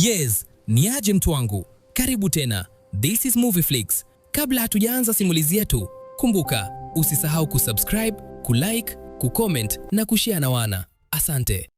Yes, ni aje mtu wangu, karibu tena. This is Movieflix. Kabla hatujaanza simulizi yetu, kumbuka usisahau kusubscribe, kulike, kucomment na kushare na wana. Asante.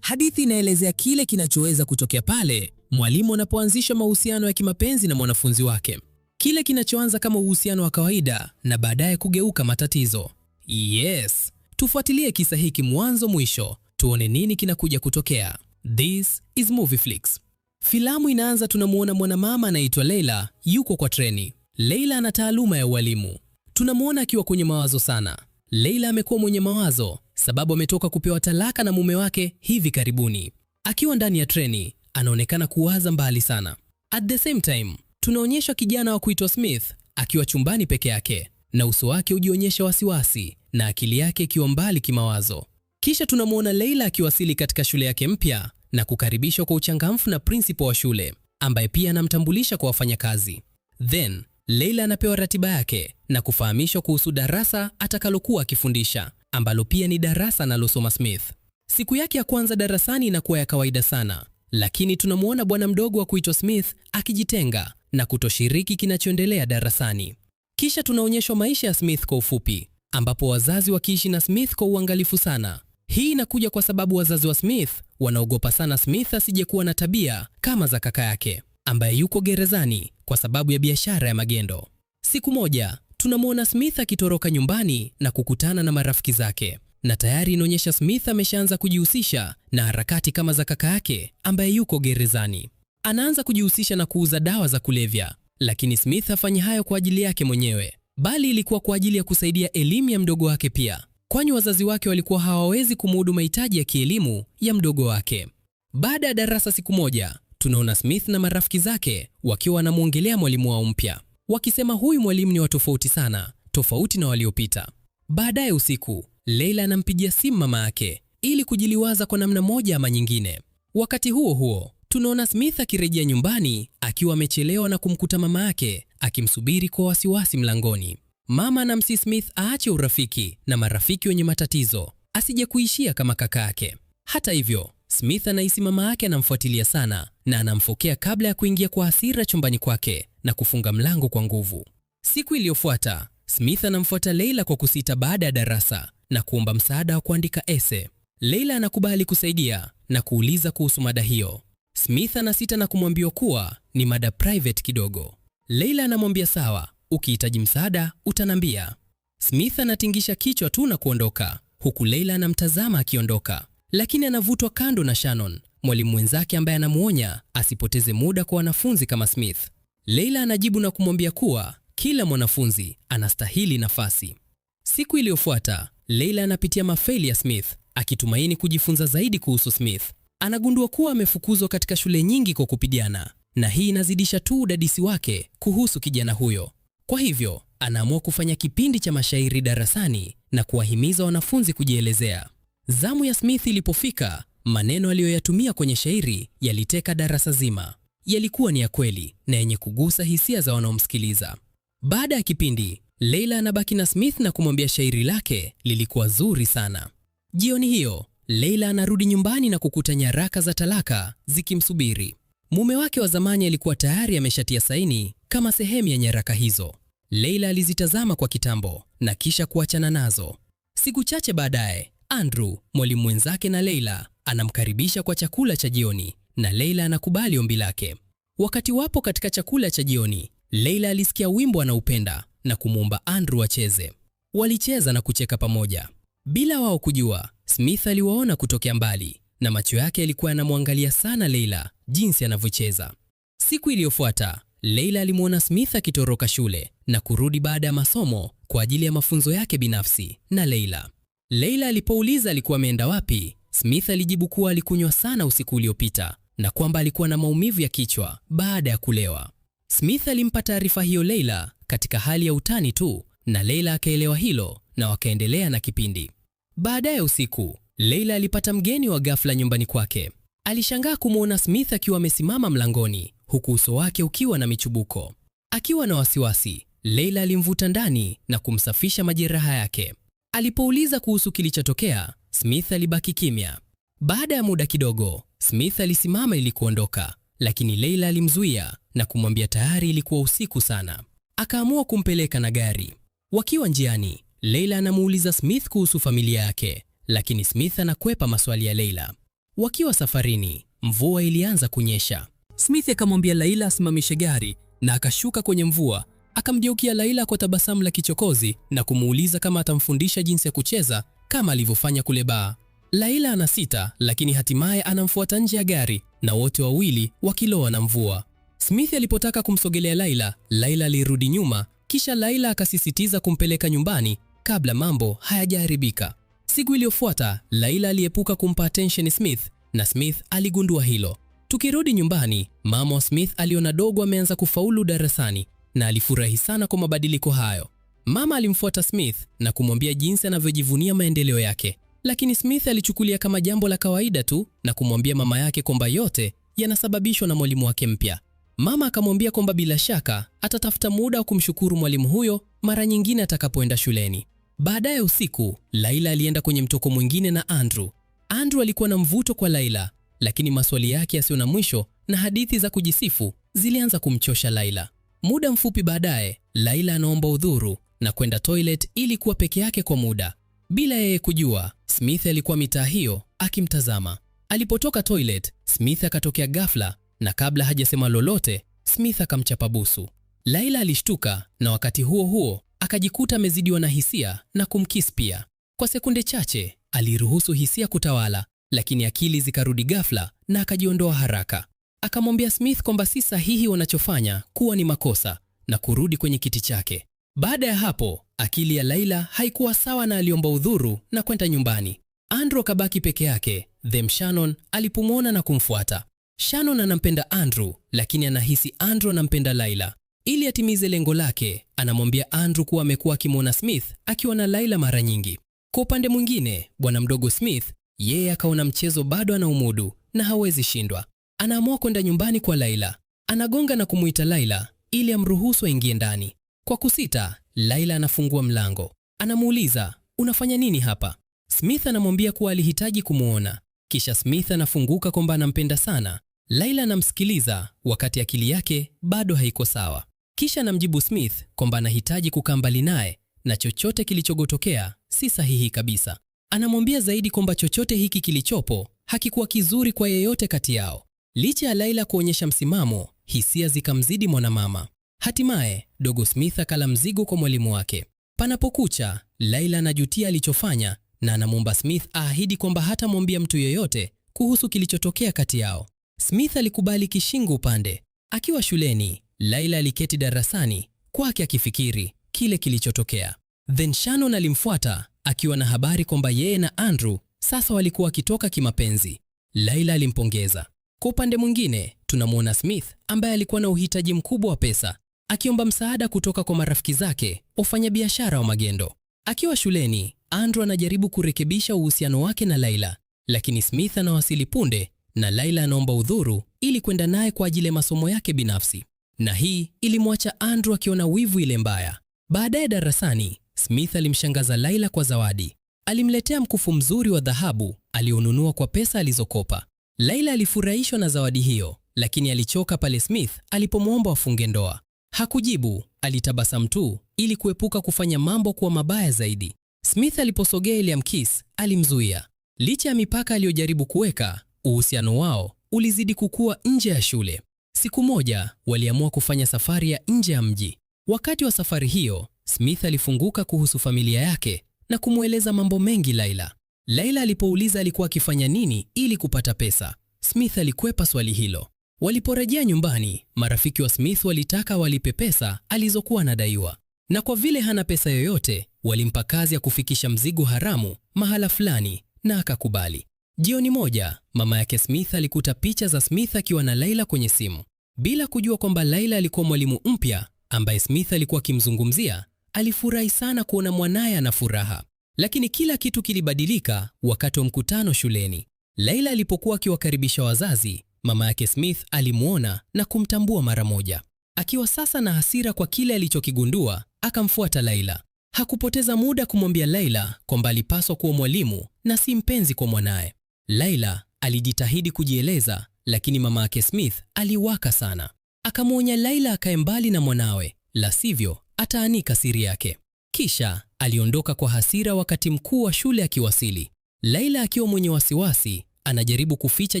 Hadithi inaelezea kile kinachoweza kutokea pale mwalimu anapoanzisha mahusiano ya kimapenzi na mwanafunzi wake, kile kinachoanza kama uhusiano wa kawaida na baadaye kugeuka matatizo. Yes, tufuatilie kisa hiki mwanzo mwisho, tuone nini kinakuja kutokea. This is Movieflix. Filamu inaanza, tunamuona mwanamama anaitwa Leila yuko kwa treni. Leila ana taaluma ya ualimu. Tunamuona akiwa kwenye mawazo sana. Leila amekuwa mwenye mawazo sababu ametoka kupewa talaka na mume wake hivi karibuni. Akiwa ndani ya treni, anaonekana kuwaza mbali sana. At the same time, tunaonyeshwa kijana wa kuitwa Smith akiwa chumbani peke yake na uso wake ujionyesha wasiwasi na akili yake ikiwa mbali kimawazo. Kisha tunamuona Leila akiwasili katika shule yake mpya na kukaribishwa kwa uchangamfu na principal wa shule ambaye pia anamtambulisha kwa wafanyakazi. Then Leila anapewa ratiba yake na kufahamishwa kuhusu darasa atakalokuwa akifundisha ambalo pia ni darasa analosoma Smith. Siku yake ya kwanza darasani inakuwa ya kawaida sana, lakini tunamuona bwana mdogo wa kuitwa Smith akijitenga na kutoshiriki kinachoendelea darasani. Kisha tunaonyeshwa maisha ya Smith kwa ufupi, ambapo wazazi wakiishi na Smith kwa uangalifu sana. Hii inakuja kwa sababu wazazi wa Smith wanaogopa sana Smith asijekuwa na tabia kama za kaka yake ambaye yuko gerezani kwa sababu ya biashara ya magendo. Siku moja tunamwona Smith akitoroka nyumbani na kukutana na marafiki zake, na tayari inaonyesha Smith ameshaanza kujihusisha na harakati kama za kaka yake ambaye yuko gerezani. Anaanza kujihusisha na kuuza dawa za kulevya, lakini Smith hafanyi hayo kwa ajili yake mwenyewe, bali ilikuwa kwa ajili ya kusaidia elimu ya mdogo wake pia, kwani wazazi wake walikuwa hawawezi kumudu mahitaji ya kielimu ya mdogo wake. Baada ya darasa siku moja, tunaona Smith na marafiki zake wakiwa wanamwongelea mwalimu wao mpya, wakisema huyu mwalimu ni wa tofauti sana, tofauti na waliopita. Baadaye usiku, Leila anampigia simu mama yake ili kujiliwaza kwa namna moja ama nyingine. Wakati huo huo, tunaona Smith akirejea nyumbani akiwa amechelewa na kumkuta mama yake akimsubiri kwa wasiwasi mlangoni. Mama anamsihi Smith aache urafiki na marafiki wenye matatizo, asije kuishia kama kaka yake. Hata hivyo, Smith anahisi mama yake anamfuatilia sana na anamfokea kabla ya kuingia kwa hasira chumbani kwake na kufunga mlango kwa nguvu. Siku iliyofuata, Smith anamfuata Leila kwa kusita baada ya darasa na kuomba msaada wa kuandika essay. Leila anakubali kusaidia na kuuliza kuhusu mada hiyo. Smith anasita na kumwambia kuwa ni mada private kidogo. Leila anamwambia sawa, ukihitaji msaada utanambia. Smith anatingisha kichwa tu na kuondoka, huku Leila anamtazama akiondoka, lakini anavutwa kando na Shannon, mwalimu mwenzake ambaye anamuonya asipoteze muda kwa wanafunzi kama Smith. Leila anajibu na kumwambia kuwa kila mwanafunzi anastahili nafasi. Siku iliyofuata, Leila anapitia mafaili ya Smith akitumaini kujifunza zaidi kuhusu Smith. Anagundua kuwa amefukuzwa katika shule nyingi kwa kupigana, na hii inazidisha tu udadisi wake kuhusu kijana huyo. Kwa hivyo, anaamua kufanya kipindi cha mashairi darasani na kuwahimiza wanafunzi kujielezea. Zamu ya Smith ilipofika, maneno aliyoyatumia kwenye shairi yaliteka darasa zima. Yalikuwa ni ya kweli na yenye kugusa hisia za wanaomsikiliza. Baada ya kipindi, Leila anabaki na Smith na kumwambia shairi lake lilikuwa zuri sana. Jioni hiyo, Leila anarudi nyumbani na kukuta nyaraka za talaka zikimsubiri. Mume wake wa zamani alikuwa tayari ameshatia saini kama sehemu ya nyaraka hizo. Leila alizitazama kwa kitambo na kisha kuachana nazo. Siku chache baadaye, Andrew, mwalimu mwenzake na Leila, anamkaribisha kwa chakula cha jioni na Leila anakubali ombi lake. Wakati wapo katika chakula cha jioni, Leila alisikia wimbo anaupenda na kumwomba Andrew acheze. Walicheza na kucheka pamoja. Bila wao kujua, Smith aliwaona kutokea mbali na macho yake yalikuwa yanamwangalia sana Leila jinsi anavyocheza. Siku iliyofuata, Leila alimwona Smith akitoroka shule na kurudi baada ya masomo kwa ajili ya mafunzo yake binafsi na Leila. Leila alipouliza alikuwa ameenda wapi, Smith alijibu kuwa alikunywa sana usiku uliopita na kwamba alikuwa na maumivu ya kichwa baada ya kulewa. Smith alimpa taarifa hiyo Leila katika hali ya utani tu na Leila akaelewa hilo na wakaendelea na kipindi. Baadaye usiku, Leila alipata mgeni wa ghafla nyumbani kwake. Alishangaa kumwona Smith akiwa amesimama mlangoni huku uso wake ukiwa na michubuko. Akiwa na wasiwasi, Leila alimvuta ndani na kumsafisha majeraha yake. Alipouliza kuhusu kilichotokea, Smith alibaki kimya. Baada ya muda kidogo, Smith alisimama ili kuondoka, lakini Leila alimzuia na kumwambia tayari ilikuwa usiku sana. Akaamua kumpeleka na gari. Wakiwa njiani, Leila anamuuliza Smith kuhusu familia yake, lakini Smith anakwepa maswali ya Leila. Wakiwa safarini, mvua ilianza kunyesha. Smith akamwambia Laila asimamishe gari na akashuka kwenye mvua. Akamgeukia Laila kwa tabasamu la kichokozi na kumuuliza kama atamfundisha jinsi ya kucheza kama alivyofanya kule baa. Laila anasita, lakini hatimaye anamfuata nje ya gari na wote wawili wakiloa na mvua. Smith alipotaka kumsogelea Laila, Laila alirudi nyuma, kisha Laila akasisitiza kumpeleka nyumbani kabla mambo hayajaharibika. Siku iliyofuata, Laila aliepuka kumpa attention Smith na Smith aligundua hilo. Tukirudi nyumbani, mama wa Smith aliona dogo ameanza kufaulu darasani na alifurahi sana kwa mabadiliko hayo. Mama alimfuata Smith na kumwambia jinsi anavyojivunia maendeleo yake, lakini Smith alichukulia kama jambo la kawaida tu na kumwambia mama yake kwamba yote yanasababishwa na mwalimu wake mpya. Mama akamwambia kwamba bila shaka atatafuta muda wa kumshukuru mwalimu huyo mara nyingine atakapoenda shuleni. Baadaye usiku, Laila alienda kwenye mtoko mwingine na Andrew. Andrew alikuwa na mvuto kwa Laila, lakini maswali yake yasiyo na mwisho na hadithi za kujisifu zilianza kumchosha Laila. Muda mfupi baadaye, Laila anaomba udhuru na kwenda toilet ili kuwa peke yake kwa muda. Bila yeye kujua, Smith alikuwa mitaa hiyo akimtazama. Alipotoka toilet, Smith akatokea ghafla na kabla hajasema lolote, Smith akamchapa busu. Laila alishtuka na wakati huo huo akajikuta amezidiwa na hisia na kumkiss pia. Kwa sekunde chache aliruhusu hisia kutawala, lakini akili zikarudi ghafla na akajiondoa haraka. Akamwambia Smith kwamba si sahihi wanachofanya kuwa ni makosa na kurudi kwenye kiti chake. Baada ya hapo, akili ya Laila haikuwa sawa na aliomba udhuru na kwenda nyumbani. Andrew akabaki peke yake. Then Shannon alipomwona na kumfuata. Shannon anampenda Andrew, lakini anahisi Andrew anampenda Laila. Ili atimize lengo lake, anamwambia Andrew kuwa amekuwa akimwona Smith akiwa na Laila mara nyingi. Kwa upande mwingine, bwana mdogo Smith yeye akaona mchezo bado anaumudu na hawezi shindwa. Anaamua kwenda nyumbani kwa Laila. Anagonga na kumuita Laila ili amruhusu aingie ndani. Kwa kusita, Laila anafungua mlango. Anamuuliza, unafanya nini hapa? Smith anamwambia kuwa alihitaji kumuona. Kisha Smith anafunguka kwamba anampenda sana. Laila anamsikiliza wakati akili yake bado haiko sawa. Kisha anamjibu Smith kwamba anahitaji kukaa mbali naye na chochote kilichotokea si sahihi kabisa. Anamwambia zaidi kwamba chochote hiki kilichopo hakikuwa kizuri kwa yeyote kati yao. Licha ya Laila kuonyesha msimamo, hisia zikamzidi mwanamama. Hatimaye dogo Smith akala mzigo kwa mwalimu wake. Panapokucha, Laila anajutia alichofanya na anamwomba Smith aahidi kwamba hatamwambia mtu yeyote kuhusu kilichotokea kati yao. Smith alikubali kishingo upande. Akiwa shuleni, Laila aliketi darasani kwake akifikiri kile kilichotokea. Then Shannon alimfuata akiwa na habari kwamba yeye na Andrew sasa walikuwa wakitoka kimapenzi. Laila alimpongeza. Kwa upande mwingine, tunamwona Smith ambaye alikuwa na uhitaji mkubwa wa pesa akiomba msaada kutoka kwa marafiki zake wafanyabiashara wa magendo. Akiwa shuleni, Andrew anajaribu kurekebisha uhusiano wake na Laila, lakini Smith anawasili punde na Laila anaomba udhuru ili kwenda naye kwa ajili ya masomo yake binafsi, na hii ilimwacha Andrew akiona wivu ile mbaya. Baadaye darasani, Smith alimshangaza Laila kwa zawadi. Alimletea mkufu mzuri wa dhahabu alionunua kwa pesa alizokopa. Laila alifurahishwa na zawadi hiyo, lakini alichoka pale Smith alipomwomba wafunge ndoa. Hakujibu, alitabasamu tu ili kuepuka kufanya mambo kuwa mabaya zaidi. Smith aliposogea ili amkiss, alimzuia. Licha ya mipaka aliyojaribu kuweka, uhusiano wao ulizidi kukua nje ya shule. Siku moja waliamua kufanya safari ya nje ya mji. Wakati wa safari hiyo, Smith alifunguka kuhusu familia yake na kumweleza mambo mengi Laila. Laila alipouliza alikuwa akifanya nini ili kupata pesa, Smith alikwepa swali hilo. Waliporejea nyumbani, marafiki wa Smith walitaka walipe pesa alizokuwa anadaiwa, na kwa vile hana pesa yoyote, walimpa kazi ya kufikisha mzigo haramu mahala fulani na akakubali. Jioni moja, mama yake Smith alikuta picha za Smith akiwa na Laila kwenye simu. Bila kujua kwamba Laila alikuwa mwalimu mpya ambaye Smith alikuwa akimzungumzia, alifurahi sana kuona mwanaye ana furaha. Lakini kila kitu kilibadilika wakati wa mkutano shuleni. Laila alipokuwa akiwakaribisha wazazi, mama yake Smith alimwona na kumtambua mara moja. Akiwa sasa na hasira kwa kile alichokigundua, akamfuata Laila. Hakupoteza muda kumwambia Laila kwamba alipaswa kuwa mwalimu na si mpenzi kwa mwanaye. Laila Alijitahidi kujieleza, lakini mama yake Smith aliwaka sana. Akamwonya Laila akae mbali na mwanawe, la sivyo ataanika siri yake. Kisha aliondoka kwa hasira wakati mkuu wa shule akiwasili. Laila akiwa mwenye wasiwasi, anajaribu kuficha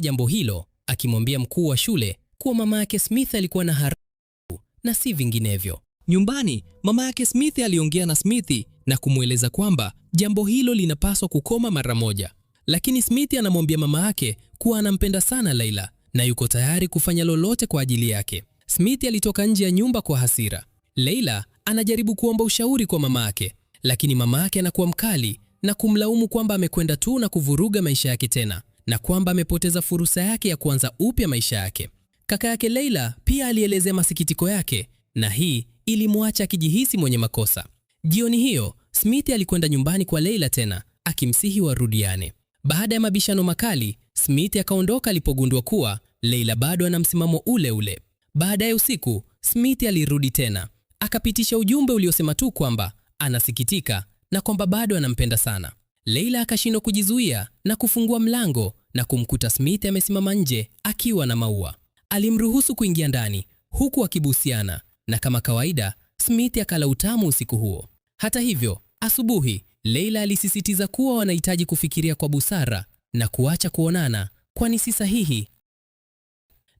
jambo hilo, akimwambia mkuu wa shule kuwa mama yake Smith alikuwa na harabu na si vinginevyo. Nyumbani, mama yake Smith aliongea na Smith na kumweleza kwamba jambo hilo linapaswa kukoma mara moja. Lakini Smith anamwambia mama yake kuwa anampenda sana Laila na yuko tayari kufanya lolote kwa ajili yake. Smith alitoka nje ya nyumba kwa hasira. Leila anajaribu kuomba ushauri kwa mama yake, lakini mama yake anakuwa mkali na kumlaumu kwamba amekwenda tu na kuvuruga maisha yake tena na kwamba amepoteza fursa yake ya kuanza upya maisha yake. Kaka yake Leila pia alielezea masikitiko yake na hii ilimwacha akijihisi mwenye makosa. Jioni hiyo, Smith alikwenda nyumbani kwa Leila tena akimsihi warudiane. Baada ya mabishano makali, Smith akaondoka alipogundua kuwa Leila bado ana msimamo ule ule. Baadaye usiku, Smith alirudi tena, akapitisha ujumbe uliosema tu kwamba anasikitika na kwamba bado anampenda sana. Leila akashindwa kujizuia na kufungua mlango na kumkuta Smith amesimama nje akiwa na maua. Alimruhusu kuingia ndani huku akibusiana na kama kawaida Smith akala utamu usiku huo. Hata hivyo, asubuhi Leila alisisitiza kuwa wanahitaji kufikiria kwa busara na kuacha kuonana, kwani si sahihi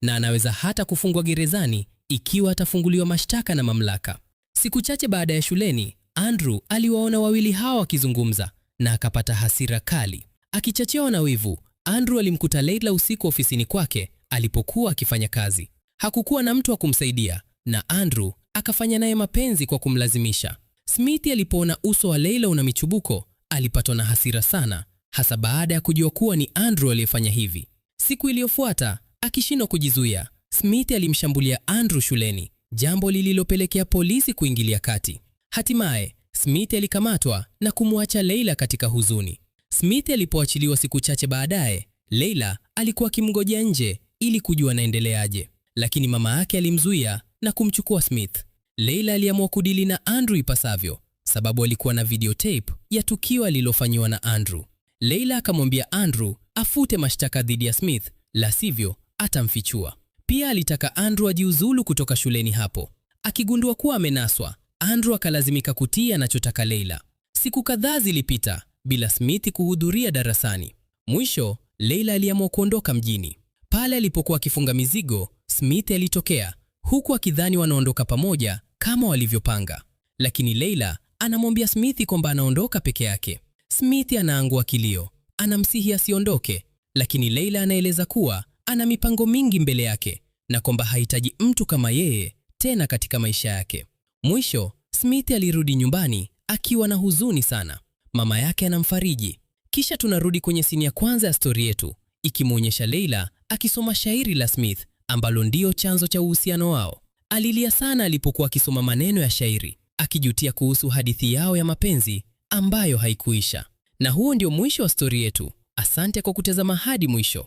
na anaweza hata kufungwa gerezani ikiwa atafunguliwa mashtaka na mamlaka. Siku chache baada ya shuleni, Andrew aliwaona wawili hawa wakizungumza na akapata hasira kali. Akichochewa na wivu, Andrew alimkuta Leila usiku ofisini kwake alipokuwa akifanya kazi. Hakukuwa na mtu wa kumsaidia na Andrew akafanya naye mapenzi kwa kumlazimisha. Smith alipoona uso wa Leila una michubuko, alipatwa na hasira sana, hasa baada ya kujua kuwa ni Andrew aliyefanya hivi. Siku iliyofuata, akishindwa kujizuia, Smith alimshambulia Andrew shuleni, jambo lililopelekea polisi kuingilia kati. Hatimaye, Smith alikamatwa na kumwacha Leila katika huzuni. Smith alipoachiliwa siku chache baadaye, Leila alikuwa akimngojea nje ili kujua anaendeleaje, lakini mama yake alimzuia na kumchukua Smith. Leila aliamua kudili na Andrew ipasavyo, sababu alikuwa na videotape ya tukio alilofanyiwa na Andrew. Leila akamwambia Andrew afute mashtaka dhidi ya Smith, la sivyo atamfichua. Pia alitaka Andrew ajiuzulu kutoka shuleni hapo. Akigundua kuwa amenaswa, Andrew akalazimika kutii anachotaka Leila. Siku kadhaa zilipita bila Smith kuhudhuria darasani. Mwisho, Leila aliamua kuondoka mjini. Pale alipokuwa akifunga mizigo, Smith alitokea huku akidhani wanaondoka pamoja kama walivyopanga, lakini Leila anamwambia Smith kwamba anaondoka peke yake. Smith anaangua kilio, anamsihi asiondoke, lakini Leila anaeleza kuwa ana mipango mingi mbele yake na kwamba hahitaji mtu kama yeye tena katika maisha yake. Mwisho, Smith alirudi nyumbani akiwa na huzuni sana. Mama yake anamfariji. Kisha tunarudi kwenye sini ya kwanza ya stori yetu ikimwonyesha Leila akisoma shairi la Smith ambalo ndio chanzo cha uhusiano wao. Alilia sana alipokuwa akisoma maneno ya shairi, akijutia kuhusu hadithi yao ya mapenzi ambayo haikuisha. Na huo ndio mwisho wa stori yetu. Asante kwa kutazama hadi mwisho.